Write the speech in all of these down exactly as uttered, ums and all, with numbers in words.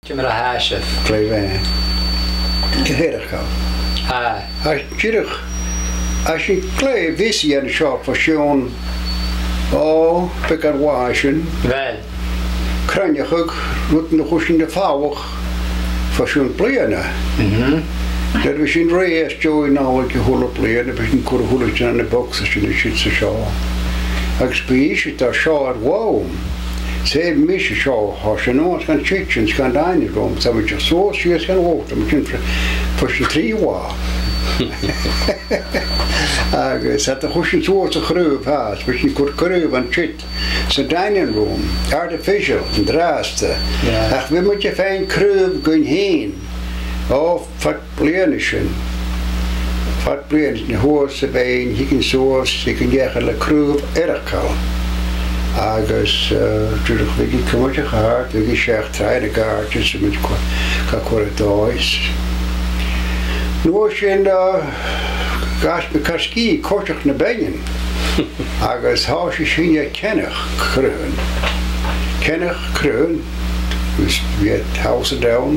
Ciamar a tha sibh? Glè mhath. Gu h-àraidh. Aye. Tha, dìreach, tha sinn glè bheasaidh an seo bho chionn, o, beagan latha sin. Uill. Cruinneachadh rudan a chuir sinn am falach bho chionn bliadhna. Mhm. Nuair a bha sinn rèidh às dèidh Nollaig a h-uile bliadhna, bha sinn a' cur a h-uile sìon ann am bogsa sin is siud 's an seo. Agus bha ise a' dol seo air lom. 'S e mise seo, tha sinn a-nuas dhan chidsin, dhan dining room, 's tha mi a' dol suas sìos dhan bhogsa, tha mi sin fre-, fo sin trì latha. Agus tha, tha a' chuid sin suas a' chraobh fhathast, bha sinn a' cur craobh an siud san dining room, artificial, an-dràsta. Yeah. Ach bha muid a' faighinn craobh dhuinn fhìn. O, fad bliadhna sin. Fad bliadhna sin, shuas a' bheinn, thigeadh sinn suas, thigeadh sinn dhachaigh le craobh eireachdail. Agus, eh, dìreach bhiodh i cumail a' chàird, bhiodh i seachd tràighean a' gàirdeas, 's a' mhòr-chuid, ga cur air dòigh. An uair sin, eh, dh'fhàs mi car sgìth, coiseachd nam beainean. Agus thòisich sinn a' ceannach craobhan. Ceannach craobhan, agus bha iad thall 's a-nall.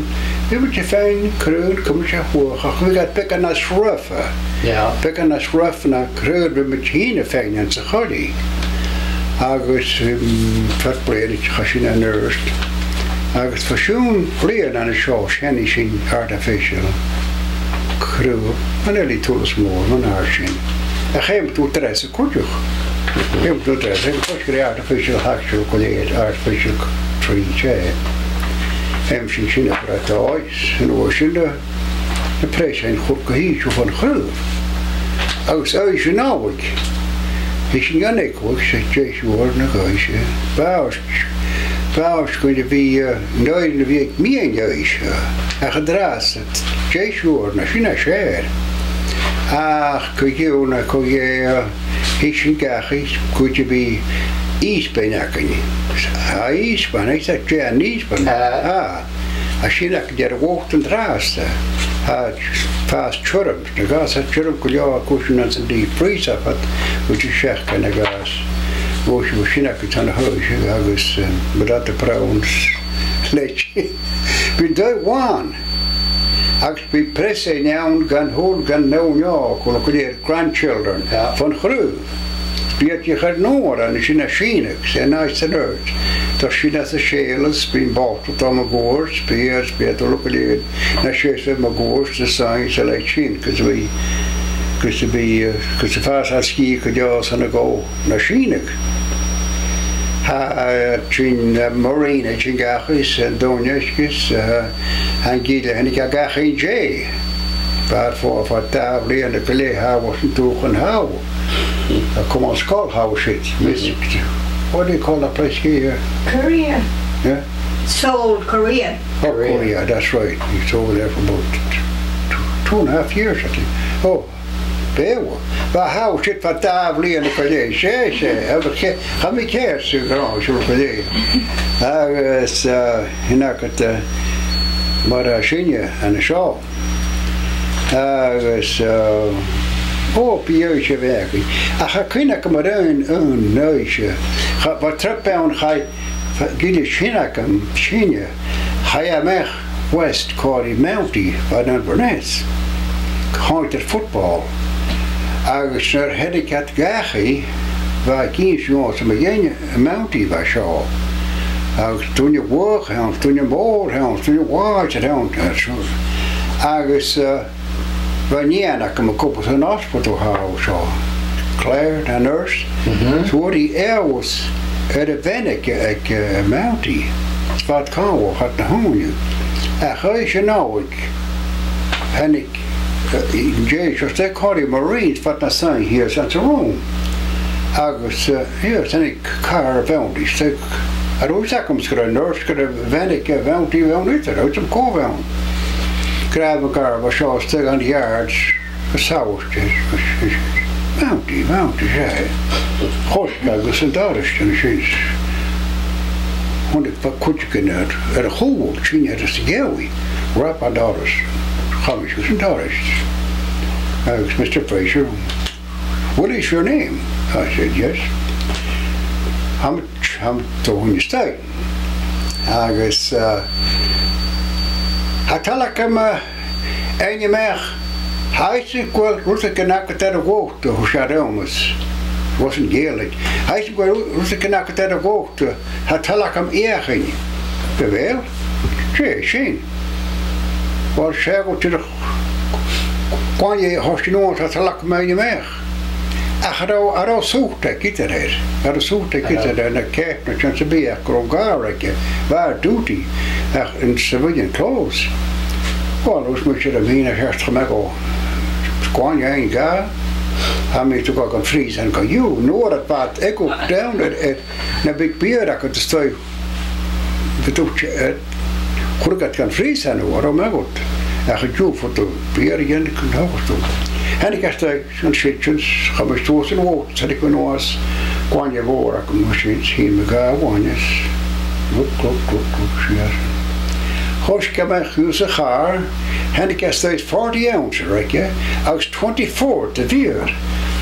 Bha muid a' faighinn craobhan cumail a' chuach, ach bha iad beagan nas rofa. Yeah. Beagan nas rofa na craobhan a bha muid fhìn a' faighinn anns a' choille. Agus, um, fad bliadhna chaidh sin an-àird. Agus bho chionn bliadhna an seo, cheannaich sinn artificial craobh, chan eil i tuilleadh 's mòr mun àirde sin. Ach feumaidh tu dreasa cuideachd. Feumaidh tu dreasa, feumaidh tu dreasa artificial, actual gu lèir, artificial tree, 's e. Feumaidh sinn sin a chur air dòigh, 's an uair sin, eh, na preasan a chur gu h-ìosal fon chraobh. Agus oidhche Nollaig, thig sinn dhan eaglais, 's e deich uairean a dh'oidhche. Bha e, bha e gun a bhith, eh, an oidhche a bhith aig meadhan-oidhche, ach an-dràsta, deich uairean, sin as fheàrr. Ach co-dhiù no co-dheth, thig sinn dhachaigh, gun a bhith isbean againn. Tha isbean, is e, dè an isbean? Ah. Ah. Tha sin againn air a' bhogsa an-dràsta. Tha e a' fàs tioram. Na ghabhas e tioram gu leòr, cuir sinn anns an deep freeze e fad, bho chionn seachdain na ghabhas. Bha sin, bha sin againn san oidhche agus, eh, bha iad a' pròn leis. Bha an taigh làn. Agus bha preasan ann dhan a h-uile, dhan naoineachd, gu, gu lèir grandchildren, yeah, fon chraobh. Bha iad a' cur an uair an sin a' sìneadh, 's e nice and earth. Tha sin às a' Seilles, bha am botal a' dol mun cuairt, bha, bha iad a' dol gu lèir, na seasamh mun cuairt, na seinn 's a leithid sin, gus a bhith, gus a bhith, eh, gus a fàs às a' chidhe gu deas ann an còmhnaidh na sìneadh. Tha, eh, sin, eh, Maureen, eh, sin dhachaigh, 's, eh, Dòmhnall Easgais, eh, an gille, thàinig e dhachaigh an-dè. Bha e fo-, fad dà bhliadhna gu leth, tha e fon dùthaich an-seo. A' cumail sgoil, tha e siud. Miss, what do you call that place here? Korea. Yeah? Seoul, Korea. Oh, Korea. Korea, that's right. He's over there for about t-, t-, two and a half years, I think. Oh, beò. Bha, tha e siud fad dà bhliadhna gu leth. 'S e, 's e. Tha mi ceart, tha mi ceart, 's e, gu robh siud gu leth. Agus, eh, sin agad, eh, mar a tha sinne an seo. Agus, eh, o, bidh oidhche mhath againn. Ach tha cuimhne agam air aon, aon oidhche. Cha, bha trip ann, chaidh, gille sin agam, sinne, chaidh e a-mach west còmhla ri Mountie, bha e ann an Inverness. Chòmhnaidh air football. Agus nuair a thàinig iad dhachaigh, bha e ag innse dhòmhsa mu dheidhinn Mountie a bha seo. Agus duine bhuidhe ann, duine mòr ann, duine mhòr ann, eh, so. Agus, eh, bha nighean agam a' cur an ospadal, tha seo. Claire, na nurse. Mhm. Fhuair i eòlas air a' mheanbh aig, aig, eh, Mountie. 'S bha iad còmhla fad na h-ùine. Ach oidhche Nollaig, thàinig, eh, an-dè seo, 's e còmhla ri Maureen, fad na seinn shìos anns an rùm. Agus, eh, shìos thàinig càr a' Mhontaigh, 's e, cha robh fhios agam 's gur e nurse, gur e a' mheanbh a' Mhontaigh a bh' ann idir, cha robh fhios agam cò bh' ann. Gràdh mo ghàrr, bha seo a-staigh an yard, a' sabhailt, Mhontaigh, Mhontaigh, 's e. Choisinn e gus an doras, an sin. Chunnaic mi cuideigin air, air a chùl, tinn air an geamhaidh, rap an doras, chaidh mise gus an doras. Agus, "Mister Fraser, what is your name?" I said, "Yes." "Tha mi, tha mi a' dol a thighinn a-steach." Agus, eh, Tha toil agam, eh, fhaighinn a-mach, tha fhios agam gu bheil rudeigin agad air a' bhòt, thuirt e rium-sa. Wasn't Gaelic. Tha fhios agam gu bheil ru-, rudeigin agad air a' bhòt, tha toil agam fheuchainn. Gu bheil? Dè sin? Uill, 's e gu dìreach coinneamh a th' ann, tha toil agam fhaighinn a-mach. Ach cha robh, cha robh sùit aige idir air. Cha robh sùit aige idir air, na cape no sin sam bith, ach gun robh an gàrradh aige. Bha e on duty, ach in civilian clothes. Uill, thuirt mise ri Mìna, a Sheòras, tha mi a' dol a choinneamh fhaighinn dha. Tha mi a' dol gu an freezer an-diugh. Nuair a bha iad a' dol down air, air na big beer agad a-staigh, bha thu, eh, chuir thu iad dhan freezer an uair, ò, ma-thà. Ach an-diugh, faodaidh tu beer a dhèanamh, an toiseach. Thàinig e a-staigh, an sin, sin, chaidh mise suas an bhòt, thàinig mi a-nuas, coinneamh mhòr agam, mar sin, shìn mi dha a' bhainne. Gluc, gluc, gluc, gluc, sìos. Choisich e a-mach chun a' chàr, thàinig e a-staigh, forty ounce aige, agus twenty-four de bheer.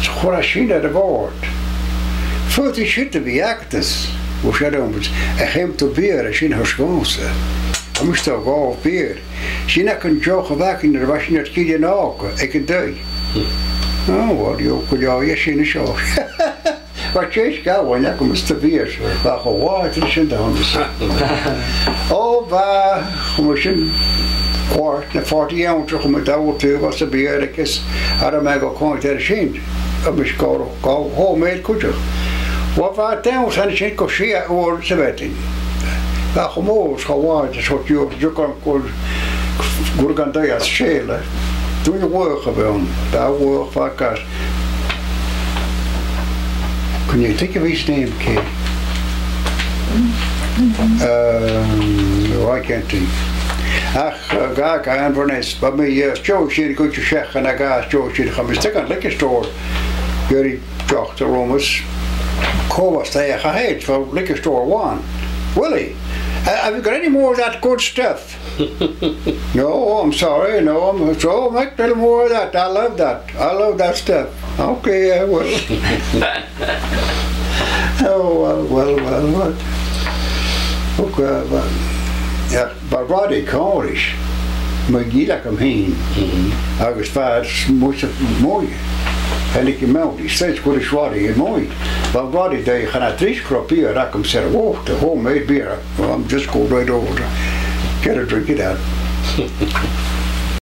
'S chuir e sin air a' bhòrd. Faodaidh siud a bhith agad, thuirt e rium-sa, ach fheum thu beer, a sin, thuirt e dhòmhsa. Tha mise a' dol a ghabhail beer. Sin agad an deoch a bh' againn nuair a bha sinn air Cille an Òga aig an taigh. Ò, uill, dh'fheuch gu leòr dheth sin an seo. Bha deich gallon agam-sa de bheer, bha e cho làidir sin dhòmhsa. Ò, bha, chuir mi sin cuairt, na forty ounce, chuir mi dà bhotal às a' bheer agus air a' mheadhan gu coimhead air sin. Agus gu, gu homemade cuideachd. Bha, bha e dona, thàinig sin gu sia uairean sa mhadainn. Bha e cho mòr 's cho làidir, 's cho tiugh, tiugh gun, gun, gun robh an taigh às a sèile. Duine bhuidhe a bh' ann, dà bhuidhe, bha e car. Can you think of his name, Kay? Um, oh, I can't think. Ach, uh, ga, ga, Inverness, bha mi, uh, a' dol sin, gu seachdain a dhà, a' dol sin, chaidh mise a-steach dhan liquor store. Gheibh mi deoch de Rhomas. Cò às a tha e, a h-uile, from liquor store one. Willie, uh, have you got any more of that good stuff? No, I'm sorry, no, I'm, so make a little more of that. I love that. I love that stuff. Okay, I will. Oh, well, well, well, what? Okay, well, yeah, bha Roddy Còmhrais, mo ghille agam fhìn, agus bha e a-muigh, a-muigh, thàinig e a-muigh, said, "Where is Roddy?" A-muigh. Bha Roddy dha, chan eil tric ro beer agam-sa air a' bhòt, a homemade beer. Well, I'm just go right over to get a drink of that.